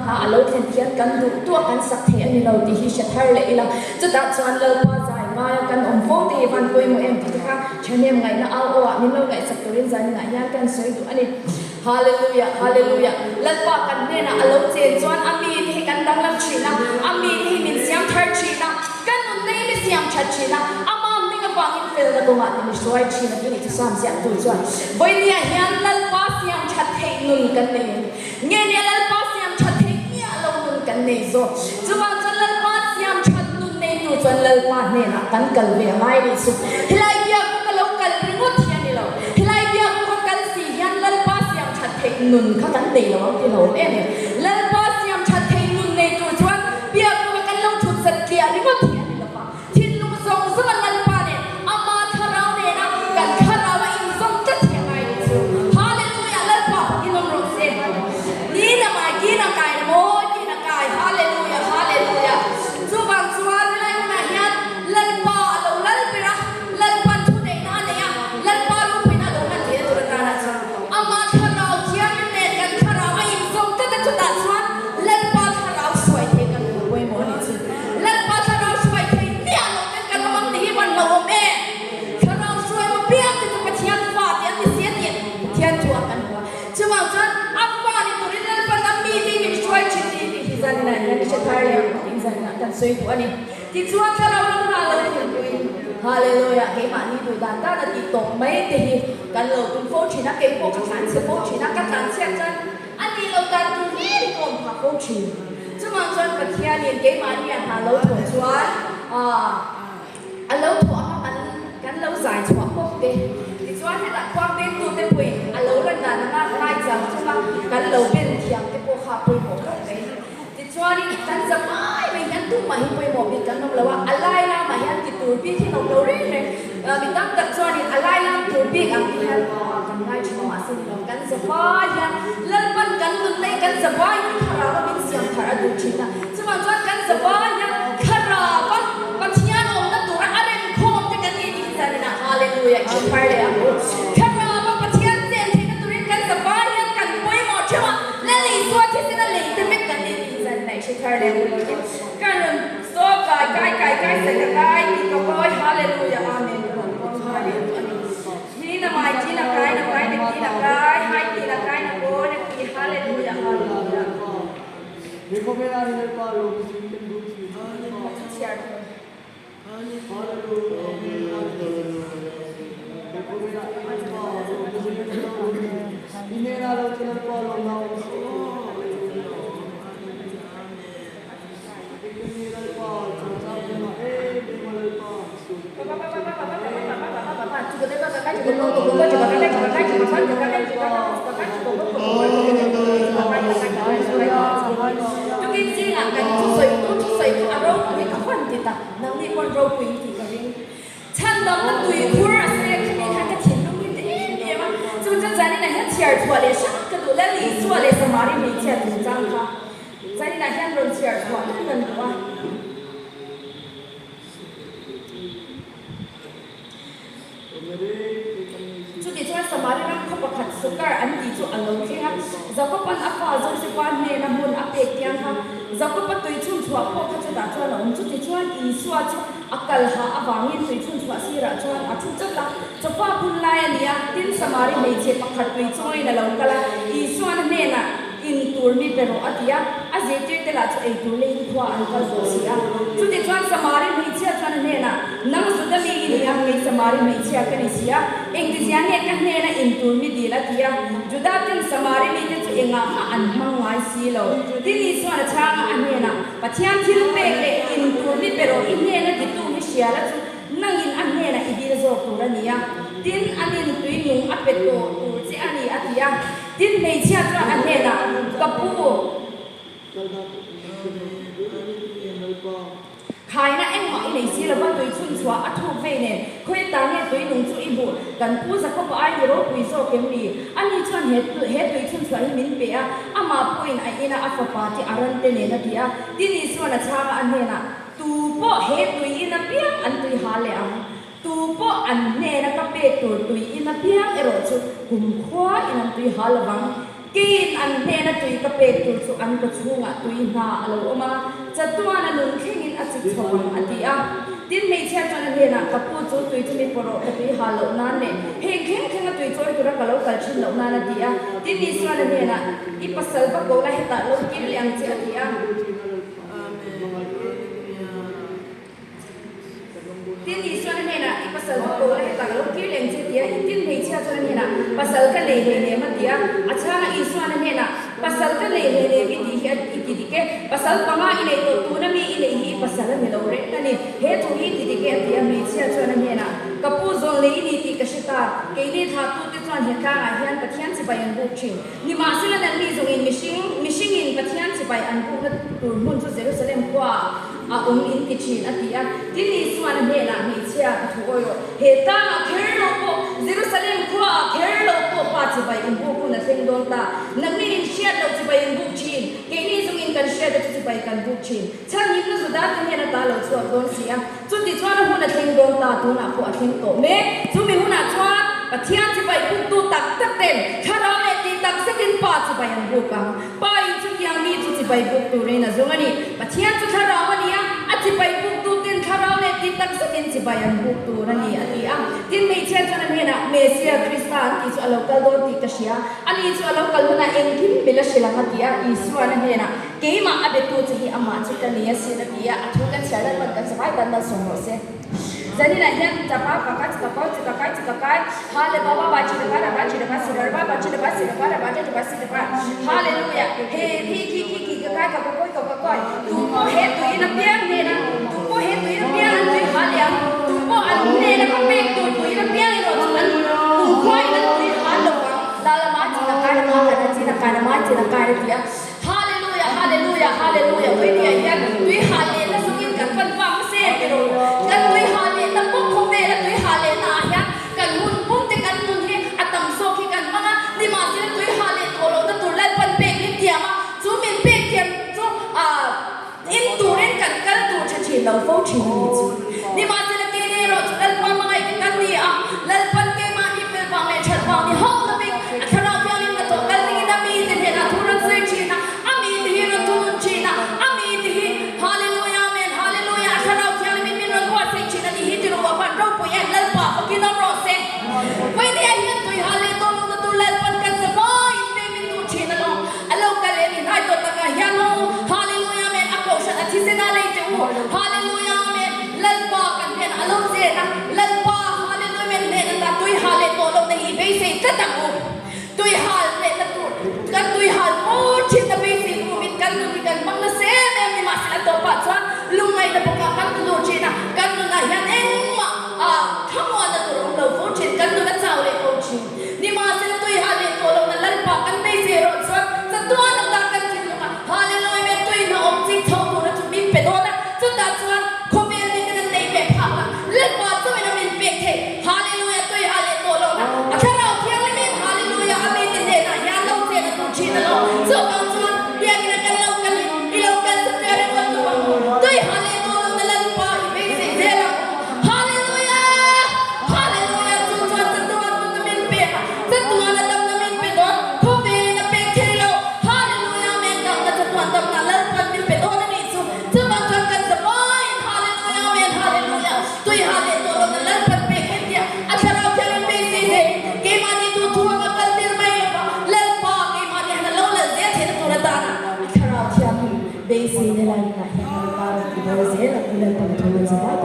Hna a lo thlen hian kan duh tuah kan sak thei a ni lo tih hi hre thar leh ila, chutah chuan Lalpa zai ngaia kan awm fo te hi van pawimawh em tih te kha thahnem ngaihna au aw ah min lo ngaihsak turin zaninah hian kan sawi duh a ni. Hallelujah, Hallelujah. Lalpa kan hnenah a lo chen chuan a mite hi kan danglam thin a, a mite hi min siam thar thin a, kan nunna hi mi siam that thin a, ama hming avangin felna kawngah te mi hruai thin a tih chu Sam ziahtu chuan vawinia hian Lalpa siam that theih nun kan nei a ni. Nge nia Lalpa siam that theih miah lo nun kan nei zawk. Chuvang chuan Lalpa siam that nun nei tur chuan Lalpa hnenah kan kal ve a ngai rih chu. Helai biak bu ka lo kal ringawt hi a ni lo. Helai biak bu ka kal si hian Lalpa siam that theih nun kha kan nei lo ang ti lo em em. Lalpa siam that theih nun nei tur chuan biak bu ka kan lo thut zat tliah ringawt hi a ni lo va. Thinlung zawng zawnga Lalpa nen Ama thlarau nena kan thlarau a inzawm tlat hi a ngai ni chu. Hallelujah! Lalpa fakin awm rawh se. Ni na mai, ki na kai na mawi, ki na kai. Hallelujah! Hallelujah! Chuvang chuan helai hunah hian Lalpa a lo lal ber a, Lalpa'n thuneihna a nei a, Lalpa ropuina a lo lan theihna tur atana chuan Ama thlarau thianghlim nen kan thlarau a inzawm tlat a, chutah chuan Lalpa thlarau hruai thei kan hmu pawimawh a nih chu. Lalpa thlarau hruai thei miah lo ten kan awm ang ti hi van lo awm e. Thlarau hruai maw piang te chu Pathian fa te an ni si a tih Pathian thu ah kan hmu a. Chuvang chuan a fa ni turin Lalpa lam mi te hi min hruai thin tih tih hi zaninah hian i hre thar leh ang tih zaninah kan sawi duh a ni. Tichuan thlarau lam hna lo thilpuiin Hallelujah keimahni duh dan dan a tih tawp mai te hi kan lo tum fo thin a, keipawh ka tlanchhe fo thin a, ka tlanchhiat chuan A nih loh dan tur hlir i kawm phah fo thin. Chuvang chuan Pathianin keimahni a hna lo thawh chuan a lo thawh anga kan kan lo zai chhuah bawk te. Tichuan hetah khuang bengtute pawhin a lo lan dan anga ngaichang chunga kan lo ben thiam te pawh kha a pawimawh khawp mai. Tichuanin kan za mai mai hian tumah hi pawimawh bik kan awm lo a, a lai lamah hian ti tur bik hi an awm lo reng reng. Mi tam tak chuanin a lai lam tur bik ang te hian kan ngai thin a, mahse ni lo kan za vai hian Lalpan kan nunna hi kan za vai hian thlarau a min siam thar a duh thin a. Chuvang chuan kan za vai hian thlarau a Pathian awmna tura a remkhawm te kan ni tih hi zaninah Hallelujah i hre thar leh ang u. Thlarau a Pathian chen theihna turin kan za vai hian kan pawimawh theuh a. Lal Isua thisen a lei te vek kan ni tih hi zan naih hre thar leh hun hi kan rawn saw kai kai kai kai sai ka kai ti ka kawi Hallelujah Amen ka rawn kawi nghal leh duh a ni. Ni na mai ti na kai na kai na ki na kai hai ti na kai na kawi na ki Hallelujah Hallelujah. He khawvel ah hian Lalpa lawm zing kan duh thin. Ka thu chhiar thung. Tukin zingah kan thusawi tu thusawi kha a ropui ka hawn ti ta. Nangni pawn ropui in tih ka ring. Chhandamna tui khur a sek khi mi khan ka thinlung hi ti em em a. Chu chuan zaninah hian chhiar chhuah leh hrang ka duh. Lal Isua leh Samari hmeichhia chungchang kha zaninah hian rawn chhiar chhuah nan kan duh a. Chutichuan Samari ram khaw pakhat Sukar an tih chu a lo thleng a, Jakoba'n a fa Josefa hnena hmun a pek tiang kha Jakoba tui chhun chhuah pawh kha chutah chuan a awm. Chutichuan Isua chu a kal hah avangin tui chhun chhuah sirah chuan a thu chat a, chawfa phun lai a ni a, tin Samari hmeichhe pakhat tui chawiin a lo kal a, Isua'n a hnenah, In tur mi pe rawh a ti a, a zirtir te lah chu ei tur leiin khua an kal tawh si a. Chutichuan Samari hmeichhia chuan a hnenah, Nang Juda mi i ni a, kei Samari hmeichhia ka ni si a, engtizia nge ka hnena in tur mi dil a ti a. Juda ten Samari mite chu engah mah an hmang ngai si lo. Tin Isuan a chhang a, a hnenah, Pathian thil pek leh in tur mi pe rawh, i hnena titu hi hria la chu nangin a hnenah i dil zawk tur a ni a, tin anin tui nung a pe tawh tur che a ni a ti a. Tin, hmeichhia chuan a hnenah, Ka pu, khaina engmah i nei si lova, tui chhun chhuah a thuk vei nen, khawi ta nge tui nung chu i hmuh? Kan pu Jakob-a ai ni ropui zawk em ni? Ani chuan he he tui chhun chhuah hi min pe a, amah pawhin a ina a fapa te a ran te nen a ti a. Tin, Isua'n a chhang a, a hnenah, Tu pawh he tui in apiang an tui hal leh ang. Tu pawh an hnena ka pek tur tui in apiang erawh chu kumkhua in an tui hal lovang. Keiin an hnena tui ka pek tur chu an kawchhungah tui hna a lo awm a, chatuan a nun thlengin a chi chho ang, a ti a. Tin, hmeichhia chuan a hnenah, Ka pu chu tui chu mi pawh rawh, ka tui hal loh nan leh heng thleng thlenga tui chawi tura ka lo kal thin loh nan, a ti a. Tin, Isuan a hnenah, I pasal va ko la, hetah lo kir leh ang che, a ti a. Tin, Isuan a hnenah, I pasal va ko la, hetah ka lo kir leh ang che, tia i tin hmeichhia chuan a hnenah, Pasal ka nei hlei nem, a ti a. A chhanga Isuan a hnenah, Pasal ka nei hlei nem i tih hi a i ti dik e. Pasal panga i nei tawh, tuna mi i neih hi i pasal a ni lo reng a ni. He thu hi i ti dik e, a ti a. Hmeichhia chuan a hnenah, Ka pu zawn lei i ni tih ka hre ta. Keini thlahtute chuan he tlangah hian Pathian chibai an buk thin. Nimahsela nanni zawngin mihring, mihringin Pathian chibai an bukna tur hmun chu Jerusalem khuaah a awm in ti thin, a ti a. Tin, Isuan a hnenah, Hmeichhia, ka thu awi rawh. He tlangah kher lo pawh, Jerusalem khuaah kher lo pawh Pa chibai in buk hun a thleng dawn ta. Nangni in hriat loh chibai in buk thin, keini zawngin kan hriat a chu chibai kan buk thin. Chhanhimna Juda te hnen ata lo chhuak dawn si a. Chutichuan a hun a thleng dawn ta, tunah pawh a thleng tawh mek. Chumi hunah chuan Pathian chibai buktu tak tak ten thlarau leh tih tak zetin Pa chibai an buk ang. Pa in chutiang mi chu chibai buk turin a zawng a ni. Pathian chu thlarau a ni a, a chibai buktu ten thlarau leh tih tak zetin chibai an buk tur a ni, a ti a. Tin, hmeichhia chuan a hnenah, Mesia, Krista an tih chu a lo kal dawn tih ka hria. Ani chu a lo kal hunah engkim mil a hrilh ang, a ti a. Isuan a hnenah, Keimah a betu che hi amah chu ka ni asin a ti a, a thu kan chhiar lan pawn kan zavai tan malsawm rawh se. Zaninah hian Chapa, Paka, Chikapa, Chikakai, Chikakai, Hale Ba Ba Ba Chidapa Raba Chidapa Sirar Ba Ba Chidapa Sidapa Raba Chidapa Sidapa Hallelujah He Hi Ki Ki Ki Ka Kai Ka Ka Koi Ka Ka Koi Tu pawh he tuiin a piang hnena tu pawh he tuiin a piang an tui ha leh ang tu pawh an hnena ka pek tur tuiin a piang erawh chu an kumkhua in an tui ha lo ang Lalama Chikakai Rama Kana Chinakai Rama Chinakai a ti a. Hallelujah Hallelujah Hallelujah Vawinia hian tui hah lehna zawngin kan pan vang nasa em tiraw? Kan tui hah lehna pawh khawvela tui hah lehna ah hian kan hun pum te kan nun hi a tam zawk hi kan hmang a, nimahsela tui hah leh tawh lohna tur Lalpan pek min thiam a, chu min pek thiam chu ah in turin kan kal tur tha thin lo fo thin a ni chu. Nimahsela keini erawh chu Lalpa hmangaih te kan ni a, Lalpan keimahni fel vang leh that vang ni hauh lovin a thlarau thianghlim hnathawh kal dingin a mite hnenah thu rawn sawi thin a, a mite hi rawn thunun thin a, a mite hi Hallelujah Amen Hallelujah a thlarau thianghlimin min rawn buatsaih thin a ni hi tiruah khan ropui em Lalpa fakin awm rawh se. Vawinia hian tui hal leh tawh lohna tur Lalpan kan zavaiin pek min duh thin alawm. A lo kal em i hnai tawh takah hian ho u Hallelujah Amen a kohhran a thisen a lei teh u Hallelujah Amen Lalpa kan hnenah a lo chen a Lalpa Hallelujah Amen hnen ata tui hal leh tawh lohna hi i beisei tlat ang u Tui hal lehna tur kan tui hal pur thin na beisei rumin kan nun hi kan hmang nasa em em ni mahse a tawpah chuan lungngaihna bawkah kan tlu thin a kan nunah hian engmah thlamuanna tur a awm lo fo thin kan nun a chau leh fo thin. Nimahsela tui hal leh tawh lohna Lalpa kan beisei erawh chuan chatuan ata kan thinlung a, Hallelujah men tui hna awm chik chho tura chu min pe dawn a, chutah chuan khawvel mi ten an nei ve phak a, Lalpa chauhin a min pek thei, Hallelujah tui hal leh tawh lohna a thlarau thianghlimin Hallelujah a mite hnenah hian lo chen a duh thin alawm, chuvang chuan biakina kan lo kalin i lo kal satliah ringawt lo ang u, tui hal leh tawh lohna Lalpa i beisei zel ang u, Hallelujah! Hallelujah! Chu chuan chatuan nunna min pek a, chatuan a damna min pe dawn, khawvelin a pek thei lo. Hallelujah! Amen! Damna chatuan damna Lalpan min pe dawn a nih chu. Chuvang chuan kan zavaiin Hallelujah! Amen! Hallelujah! Tui ha leh tawh lohna Lalpan pek em tia a thlarau thiangin beisei zelin keimahni tu thu anga kal tir mai lo va, Lalpa keimahni han a lo lal zel theihna tur atana a thlarau thiangin beiseina lainah hian Lalpa rawn ti bawl zel ang u Lalpan a thu kan zavai.